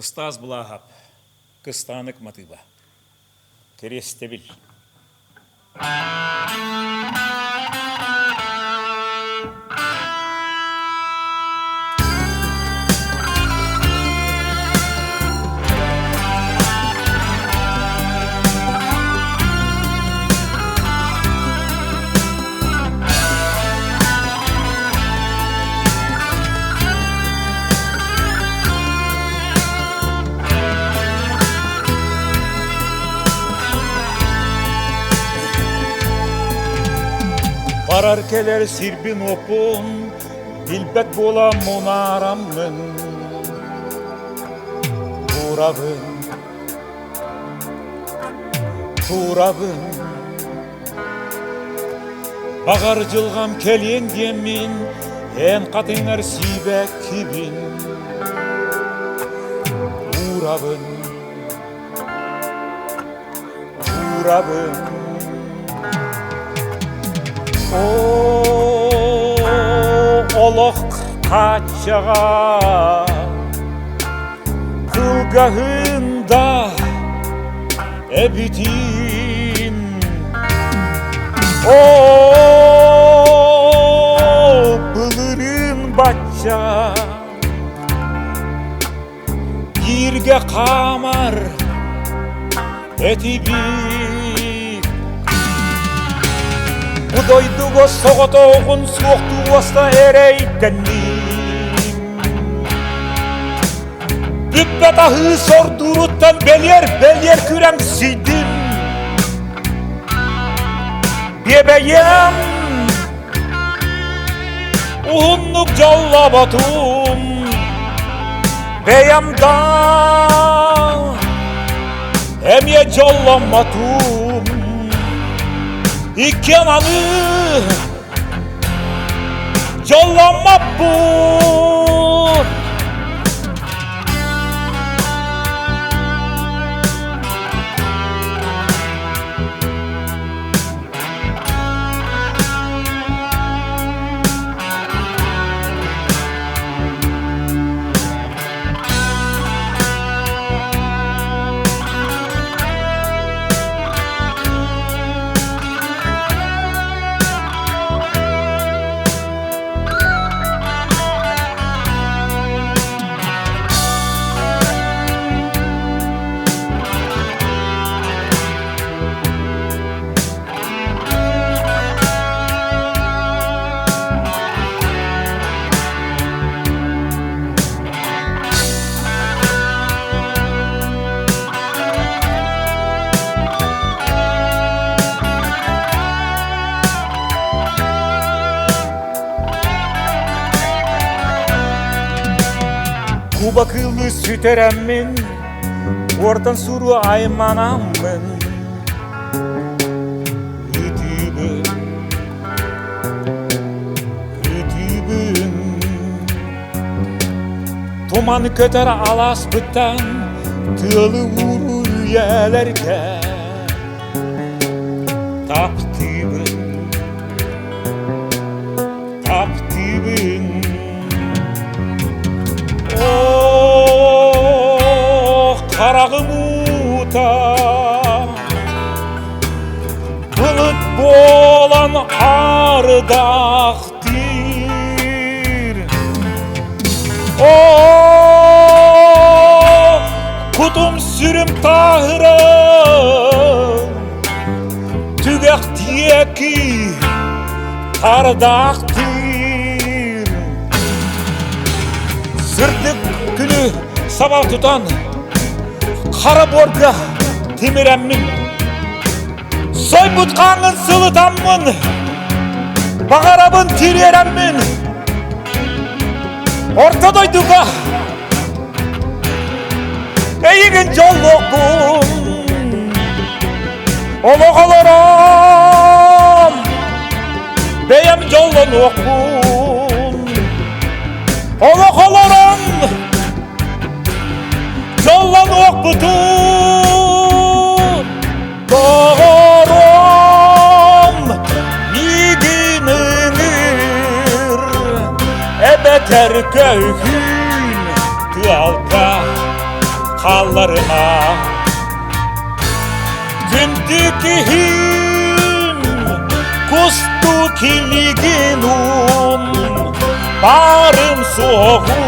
Ыстаас Былааһап, Кыстаанык матыыба. Кириэстэбил. Барар кэлэр сирбин уоппун билбэт буола мунаараммын Турабын Турабын Баҕар дьылҕам кэлиэн диэммин, эн хатыҥар сиибэккибин Уурабын, уурабын Оо, олох хааччаҕа кылгаһын да эбитин Оо, былырыын бачча бииргэ хаамар этибит Бу дойдуга соҕотоҕун суохтуу уоста эрэйдэнним Бүппэт аһыы сордууруттан бэлиэр-бэлиэр күрэҥсийдим. Биэбэйэм уһуннук дьоллоботум, бэйэм да эмиэ дьолломмотум. Иккиэн аны дьолломмоппут. Куба кыылы сүтэрэммин, уортан суру айманаммын Ытыыбын, ытыыбын Туман көтөр алааспыттан тыалы ууруу үйэлэргэ Таптыыбын, таптыыбын Ох, хараҕым уута Былыт буолан ардахтыыр Оо, кутум-сүрүм тааһыран Түгэх диэки ардаахтыыр Сырдык күнү саба тутан хара буорга тимирэммин Сойбут хааҥҥын сылытаммын, баҕарабын тириэрэммин, Орто дойдуга эйигин дьоллуохпун, олох олорон бэйэм дьоллонуохпун, олох олорон дьоллонуохпутун. Доҕорум миигин ыҥыр, эбэтэр көһүүн тыалга. хаалларыма. Күндү киһим, кустук илигин уун, баарым суоҕум.